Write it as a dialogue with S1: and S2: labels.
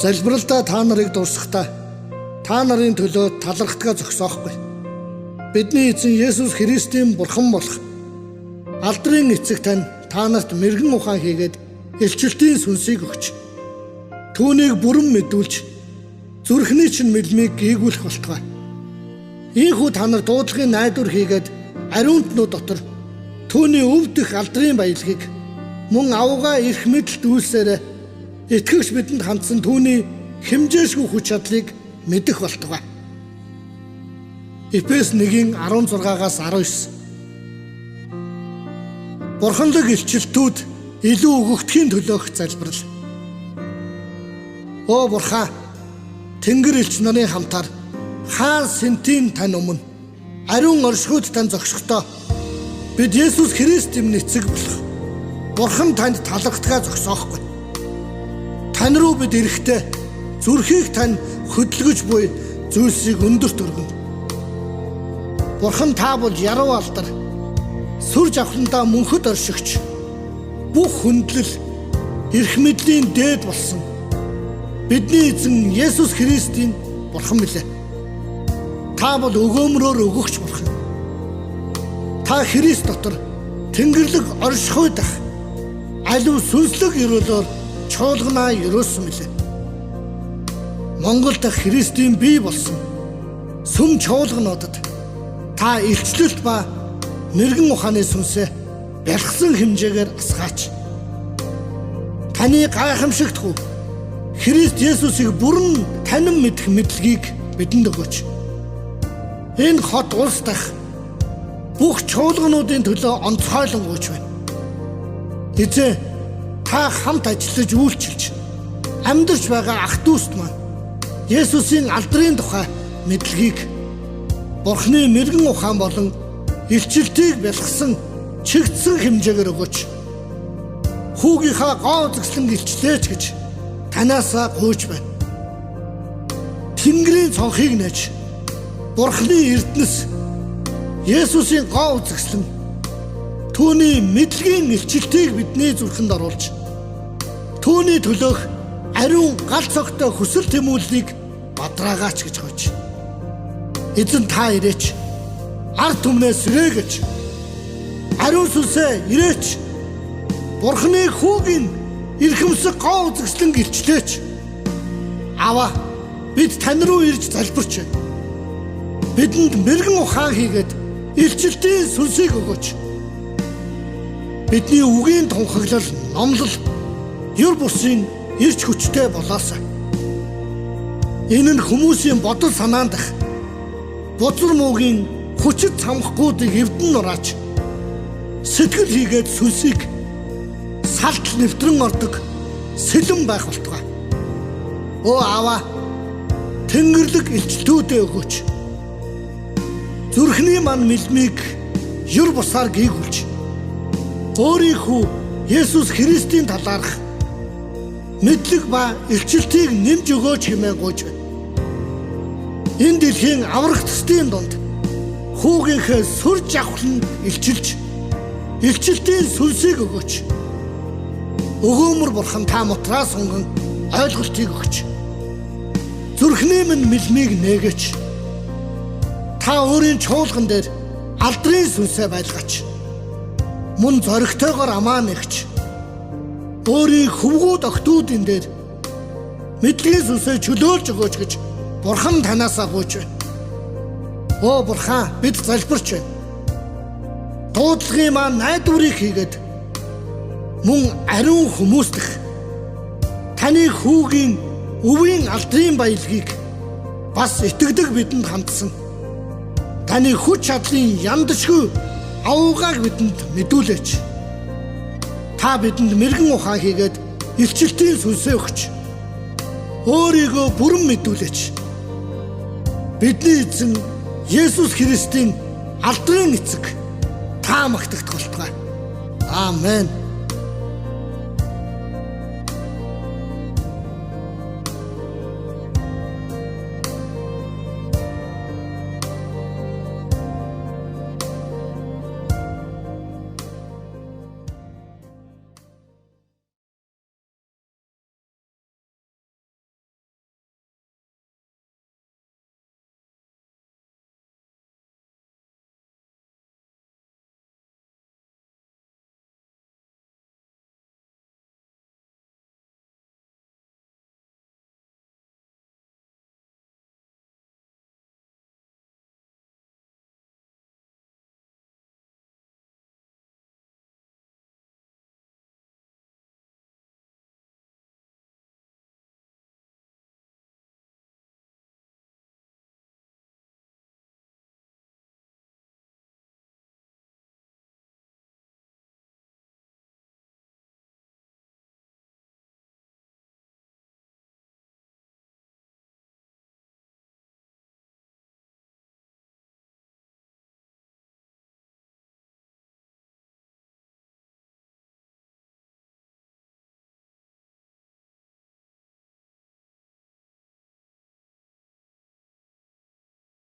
S1: Залбиралдаа та нарыг дурсахдаа та нарын төлөө талархдгаа зогсоохгүй. Бидний эзэн Есүс Христийн Бурхан болох алдрын эцэг тань та нарт мэргэн ухаан хийгээд илчлэлтийн сүнсийг өгч түүнийг бүрэн мэдүүлж зүрхний чинь мэлмийг гийгүүлэх болтугай. Ийхүү та нар дуудлагын найдвар хийгээд ариунтнууд дотор түүний өвдөх алдрын баялагийг мөн авгаа эрх мэдэлд үйлсээрээ итгэгч бидэнд хандсан түүний хэмжээшгүй хүч чадлыг мэдэх болтугай. Эфес 1-ийн 16-аас 19. Бурханлаг илчлэлтүүд илүү өгөгдөхийн төлөөх залбирал. Оо Бурхан, Тэнгэр элч нарын хамтаар хаан сэнтийн тань өмнө ариун оршихуйд тань зогсохдоо бид Есүс Христ юм эцэг болох Бурхан танд талархдгаа зогсоохгүй. Тань руу бид ирэхдээ зүрхийг тань хөдөлгөж буй зүйлсийг өндөрт өргөнө. Бурхан, та бол яруу алдар, сүр жавхландаа мөнхөд оршигч, бүх хүндлэл эрх мэдлийн дээд болсон бидний эзэн Есүс Христийн Бурхан билээ. Та бол өгөөмрөөр өгөгч Бурхан. Та Христ дотор Тэнгэрлэг оршихуй дах аливаа сүнслэг ерөөлөөр чуулганаа ерөөсөн билээ. Монгол дахь Христийн бий болсон сүм чуулгануудад та илчлэлт ба мэргэн ухааны сүнсээ бялхсан хэмжээгээр асгаач. Таны гайхамшигт хүү Христ Есүсийг бүрэн танин мэдэх мэдлэгийг бидэнд өгөөч. Энэ хот улс дахь бүх чуулгануудын төлөө онцгойлон гуйж байна. Эзэн, та хамт ажиллаж үйлчилж амьдарч байгаа ах дүүст маань Есүсийн алдрын тухай мэдлэгийг, Бурхны мэргэн ухаан болон илчлэлтийг бялхсан чигтсэн хэмжээгээр өгөөч. Хүүгийнхаа гоо үзэсгэлэн илчлээч гэж танаасаа гуйж байна. Тэнгэрийн цонхыг нээж, Бурхны эрдэнэс Есүсийн гоо үзэсгэлэн, түүний мэдлэгийн илчлэлтийг бидний зүрхэнд оруулж, түүний төлөөх ариун гал цогтой хүсэл тэмүүллийг бадраагаач гэж гуйж. Эзэн, та ирээч. Ард түмнээ сэрээгэж. Ариун сүнсээ, ирээч. Бурхны хүүгийн эрхэмсэг гоо үзэсгэлэн илчлээч. Аава, бид тань руу ирж залбирч байна. Бидэнд мэргэн ухаан хийгээд илчлэлтийн сүнсийг өгөөч. Бидний үгийн тунхаглал, номлол ер бусын эрч хүчтэй болоосой. Энэ нь хүмүүсийн бодол санаан дах бузар муугийн хүчит цамхгуудыг эвдэн нураач, сэтгэл хийгээд сүнсийг салтал нэвтрэн ордог сэлэм байх болтугай. Өө Аава, тэнгэрлэг илчлэлтүүдээ өгөөч. Зүрхний мань мэлмийг ер бусаар гийгүүлж, өөрийнхөө Есүс Христийн талаарх мэдлэг ба илчлэлтийг нэмж өгөөч хэмээн гуйж байна. Энэ дэлхийн аврагцдын дунд хүүгийнхээ сүр жавхланд илчилж, илчлэлтийн сүнсийг өгөөч. Өгөөмөр Бурхан, та мутраа сунган ойлголтыг өгч, зүрхний минь мэлмийг нээгээч. Та өөрийн чуулган дээр алдрын сүнсээ байлгаач. Мөн зоригтойгоор амаа нээгч, өөрийн хөвгүүд охидуудын дээр мэдлэгийн сүнсээ чөлөөлж өгөөч гэж Бурхан танаасаа гуйж байна. Өө Бурхан, бид залбирч байна. Дуудлагын маань найдварыг хийгээд мөн ариун хүмүүс дэх таны хүүгийн өвийн алдрын баялагийг бас итгэдэг бидэнд хандсан таны хүч чадлын яндашгүй авуугааг бидэнд мэдүүлээч. Та бидэнд мэргэн ухаан хийгээд илчлэлтийн сүнсээ өгч, өөрийгөө бүрэн мэдүүлээч. Бидний эзэн Есүс Христийн алдрын эцэг та магтагдах болтугай. Аамен.